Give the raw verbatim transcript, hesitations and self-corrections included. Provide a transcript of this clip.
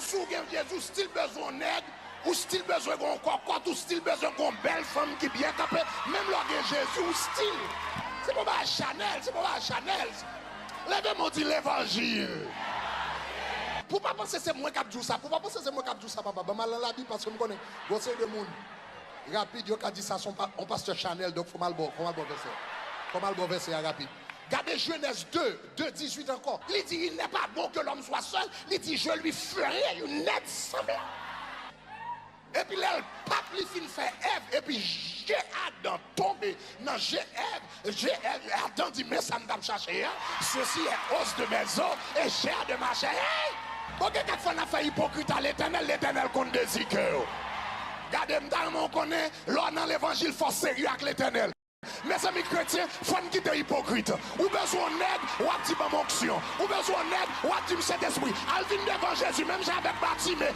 Si w gen Jezi, ou still bezwen yon nèg, ou still bezwen gen yon kòkòt, ou still bezwen gen yon bèl fanm ki byen kanpe. Menm lè w gen Jezi, ou still. Se pa yon bagay Chanèl, se pa yon bagay Chanèl. Leve men w, di levanjil. Pou w pa panse se mwen k ap di w sa, pou w pa panse se mwen k ap di w sa, papa. Ban m al nan Labib paske m konnen gon seri de moun rapid yo ka di sa se yon pa-, yon pastè Chanèl, donk fò m al ba w, fò m al ba w vèsè. Fò m al ba w vèsè a rapid. Gade Jenèz de, de dizuit ankò. Li di, il n'est pas bon que l'homme soit seul. Li di, je lui ferai une aide semblable. Epi lè l pap li fin fè Èv, epi je Adan tonbe nan je Èv, je Èv, Adan di, men sa m t ap chache a, ceci est os de mes os et chair de ma chair. Hey! Bon, gen kèk fwa n ap fè ipokrit a Letènèl, Letènèl konn dezi kè yo. Gade, m ta renmen w konnen, lè w nan levanjil, fò w serye ak Letènèl. Mezanmi kretyen, fò n kite ipokrit. Ou bezwen yon nèg, w ap di ban m onksyon. Ou bezwen yon nèg, w ap di m Sentespri. Al vin devan Jezi, menm jan avèk Batime.